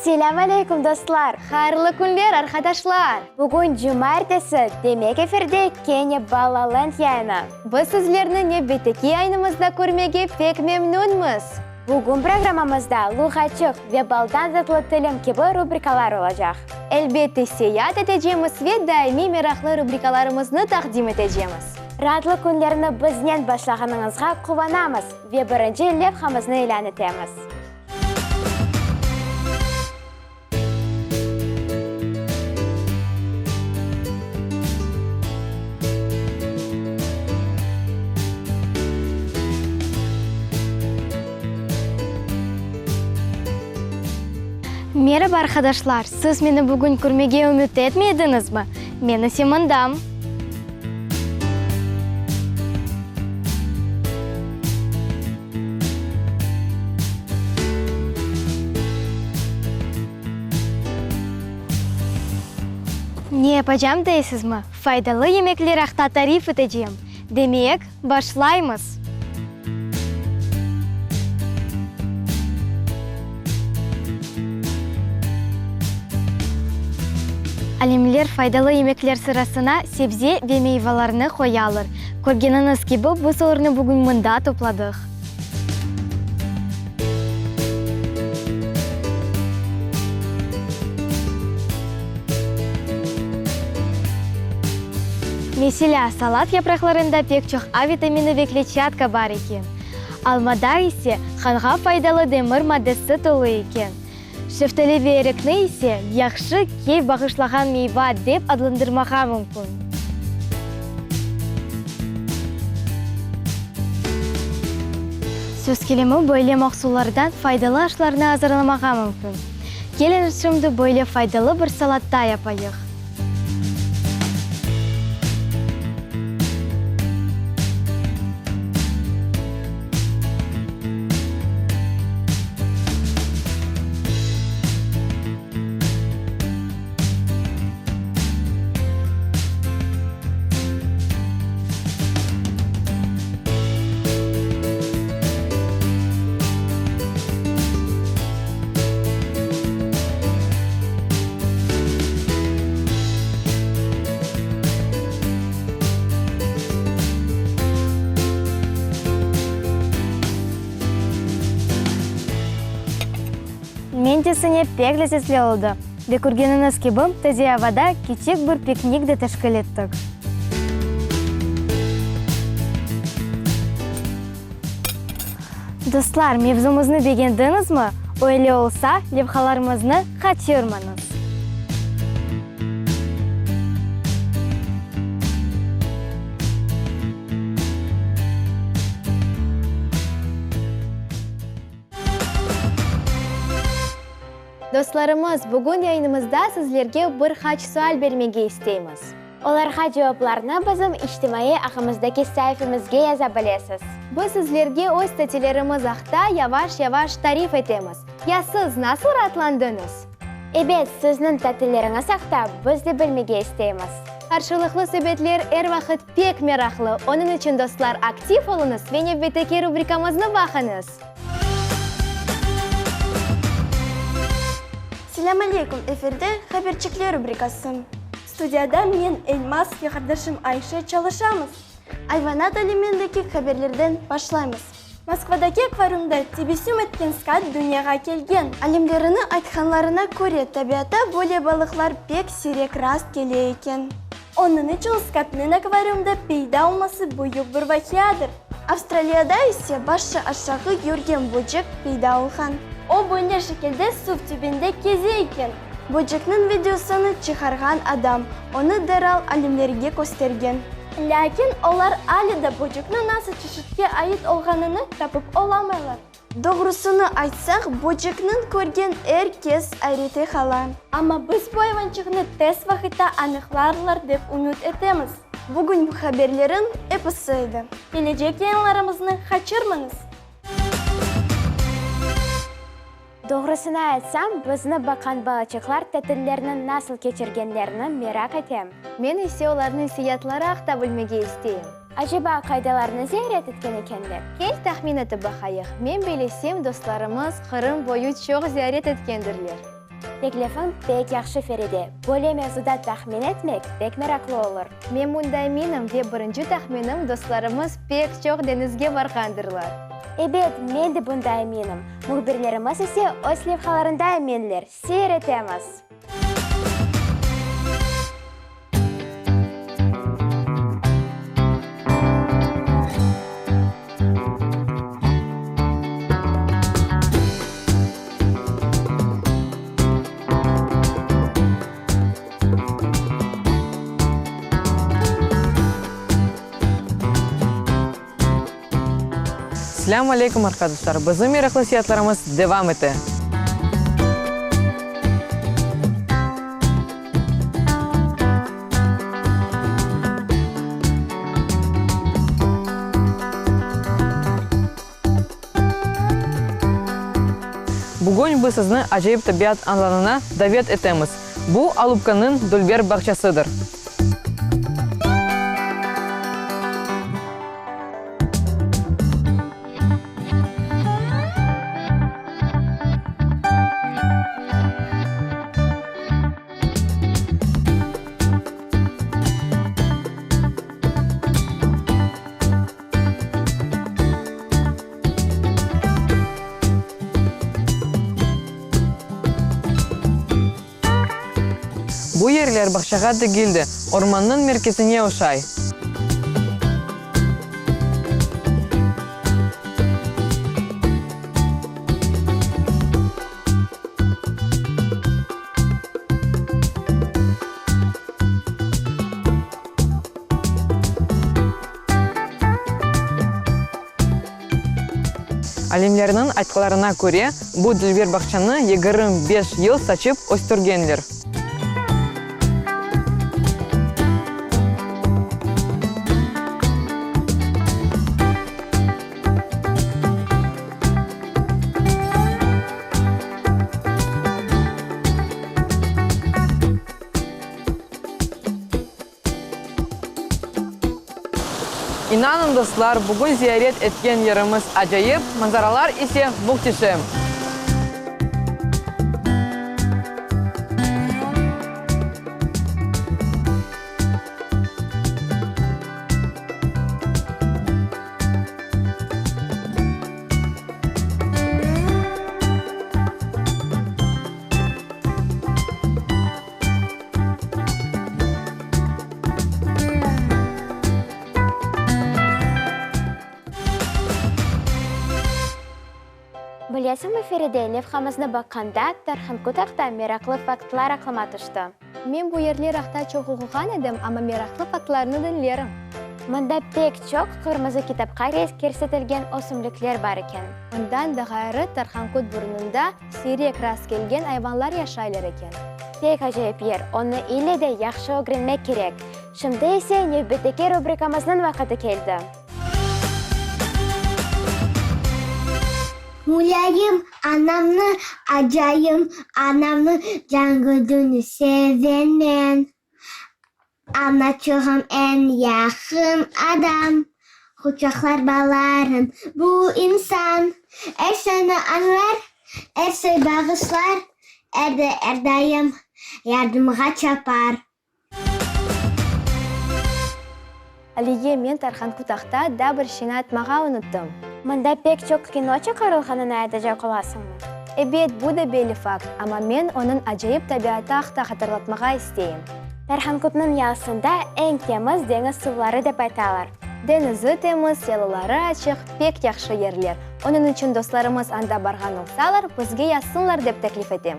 Selâm aleyküm, dostlar! Hayırlı künler, arqadaşlar! Bugün cumaertesi, demek efirde kene Balaland yayını. Biz sizlerni nevbetteki yayınımızda körmege pek memnünmiz! Bugün programmamızda Luğatçıq ve Baldan tatlı tilim kibi rubrikalar olacaq. Elbette, seyaat etecemiz ve daimiy meraqlı rubrikalarımıznı taqdim etecemiz. Raatlı künlerni biznen başlağanıñızğa quvanamız ve birinci levhamıznı ilân etemiz. Meraba, arqadaşlar! Siz meni bugün körmege ümüt etmey ediñizmi? Men ise mındam. Ne yapacam deysizmi? Faydalı yemekler aqta tarif etecem. Demek, başlaymız! Alimler faydalı yemekler sırasına sebze ve meyvalarnı qoyalar. Körgeniñiz kibi, biz olarnı bugün mında topladıq. Meselâ, salat yapraqlarında pek çoq A vitamini ve kletçatka bar eken. Almada ise qanğa faydalı demir maddesi tolu eken. Şeftali ve erikni ise yahşı keyf bağışlağan meyva dep adlandırmağa mümkün. Söz kelimi, böyle mahsullardan faydalı aşlarnı azırlamağa mümkün. Keliñiz şimdi böyle faydalı bir salata yapayıq. Mentesine pek lezetli oldı ve körgeniñiz kibi, taze avada kiçik bir piknik de teşkil ettik. Dostlar, mevzumıznı begendiñizmi? Öyle olsa, levhalarımıznı qaçırmañız! Dostlarımız, bugün yayınımızda sizlerge bir qaç sual bermege isteymiz. Olarğa cevaplarnı bizim içtimaiy ağımızdaki saifemizge yaza bilesiz. Biz sizlerge öz tatillerimiz aqta yavaş-yavaş tarif etemiz. Ya siz nasıl raatlandıñız? Ebet, sizniñ tatilleriñiz aqta biz de bilmege isteymiz. Qarşılıqlı subetler er vaqıt pek meraqlı, onıñ içün, dostlar, aktiv oluñız ve nevbetteki rubrikamıznı baqıñız! Selâm aleyküm, efirde Haberçikler rubrikası. Studiyada men, Elmaz, ve qardaşım Ayşe çalışamız. Ayvanat alemindeki haberlerden başlaymız. Moskvadaki akvariumda tebessüm etken skat dünyağa kelgen. Alimlerniñ aytqanlarına köre, tabiatta böyle balıqlar pek siyrek rast kele eken. Onıñ içün skatnıñ akvariumda peyda olması büyük bir vaqiadır. Avstraliyada ise başı aşağı yürgen böcek peyda olğan. O böyle şekilde suv tübünde keze eken. Böcekniñ videosını çıqarğan adam, onı deral alimlerge köstergen. Lâkin olar ale de böcekniñ nasıl çeşitke ait olğanını tapıp olamaylar. Doğrusını aytsaq, böcekniñ körgen er kes ayrete qala. Amma biz bu ayvançıqnı tez vaqıtta anıqlarlar dep ümüt etemiz. Bugün bu haberlerin episi edi. Kelecek yayınlarımıznı qaçırmañız! Doğrusını aytsam, bizni baqqan balaçıqlar tatillerini nasıl keçirgenlerini meraq etem. Men ise olarnıñ seyatları aqta bilmege isteyim. Aceba, qaydalarnı ziyaret etken ekenler? Kel, tahmin etip baqayıq. Men bilesem, dostlarımız Qırım boyu çoq ziyaret etkendirler. Teklifiñ pek yahşı, Feride. Böyle mevzuda tahmin etmek pek meraqlı olur. Men bunda eminim ve birinci tahminim, dostlarımız pek çoq deñizge barğandırlar. Ebet, men de bunda eminim. Mühbirlerimiz ise öz levhalarında eminler. Seyir etemiz! Selâm aleyküm, arqadaşlar! Bizim meraqlı seyaatlarımız devam ete. Bugün biz sizni acayip tabiat alanına davet etemiz. Bu, Alupkanıñ dülber bağçasıdır. Bu yerler bağçağa degil de, ormannıñ merkezine oşay. Alimlerniñ aytqlarına köre, bu dülber bağçanı 25 yıl saçıp östürgenler. İnanıñ, dostlar, bugün ziyaret etken yerimiz acayip, manzaralar ise mühteşem. Bilesiñmi, Feride, levhamıznı baqqanda, Tarhankut aqta meraqlı faktlar aqlıma tüşti. Men bu yerler aqta çoq oquğan edim, amma meraqlı faktlarnı diñlerim. Mında pek çoq Qırmızı kitapqa kirsetilgen ösümlikler bar eken. Ondan da ğayrı, Tarhankut burnunda siyrek rast kelgen ayvanlar yaşaylar eken. Pek acayip yer, onı ile de yahşı ögrenmek kerek. Şimdi ise nevbetteki rubrikamıznıñ vaqıtı keldi. Mulâyim anamnı, acayım anamnı Cangödüni sevemen. Anaçığım eñ yaqın adam, Quçaqlar baların bu insan. Er şeyni añlar, er şey bağışlar, Er de er daim yardımğa çapar. Aliye, men Tarhankut aqta daa bir şeyni aytmağa unuttım. Mında pek çoq kino çıqarılğanını aytacaq olasıñmı? Ebet, bu da belli fakt, amma men onıñ acayip tabiatı aqta hatırlatmağa isteyim. Tarhankutnıñ yalısında eñ temiz deñiz suvları dep aytalar. Deñizi temiz, yalıları açıq, pek yahşı yerler. Onıñ içün dostlarımız anda barğan olsalar, bizge yazsınlar dep teklif etem.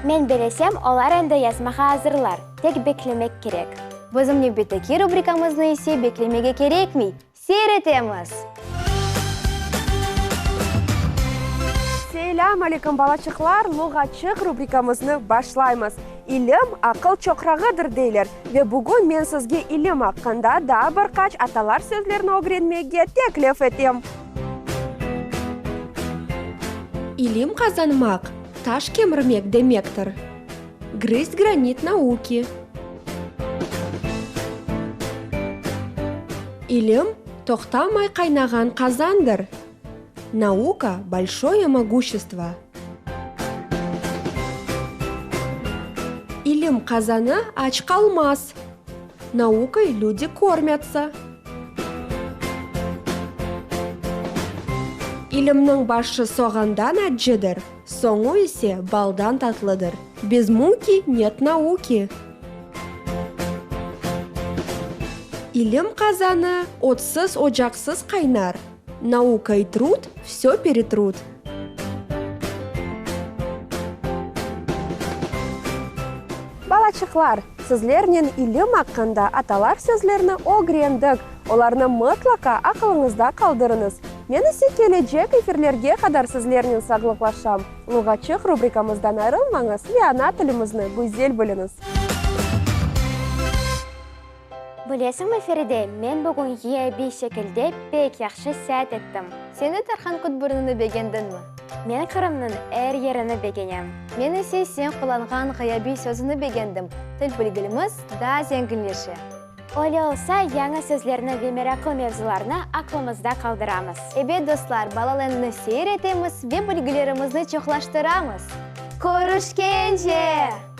Men bilesem, olar endi yazmağa azırlar, tek beklemek kerek. Bizim nevbetteki rubrikamıznı ise beklemege kerekmey, seyir etemiz! Selâm aleyküm, balaçıqlar! Luğatçıq rubrikamıznı başlaymız. İlim, aqıl çoqrağıdır, deyler. Ve bugün men sizge ilim aqqında daa bir qaç atalar sözlerini ögrenmege teklif etem. İlim qazanmaq, taş kemirmek demektir. Grızt granit nauki. İlim, toqtamay qaynağan qazandır. Nauka, bolşoye moguşestvo. İlim qazanı aç qalmaz. Naukой люди kормятся. İlimniñ başı soğandan accıdır, soñu ise baldan tatlıdır. Bez muki net nauki. İlim qazanı otsız ocaqsız qaynar. Nauka i trud vsö peretrut. Balaçıqlar, sizlernen ilim aqqında atalar sözlerini ögrendik. Olarnı mıtlaqa aqılıñızda qaldırıñız. Men ise kelecek efirlerge qadar sizlernen sağlıqlaşam. Luğatçıq rubrikamızdan ayrılmañız ve ana tilimizni güzel biliñiz. Bilesiñmi, Feride, men bugün ğıyabiy şekilde pek yahşı seyaat ettim. Sen de Tarhankut burnunı begendiñmi? Men Qırımnıñ er yerini begenem. Men ise sen qullanğan ğıyabiy sözüni begendim. Til bilgilimiz daa zenginleşe. Öyle olsa, yañı sözlerni ve meraqlı mevzularnı aqlımızda qaldıramız. Ebet, dostlar, Balalenni seyir etemiz ve bilgilerimizni çoqlaştıramız. Körüşkence!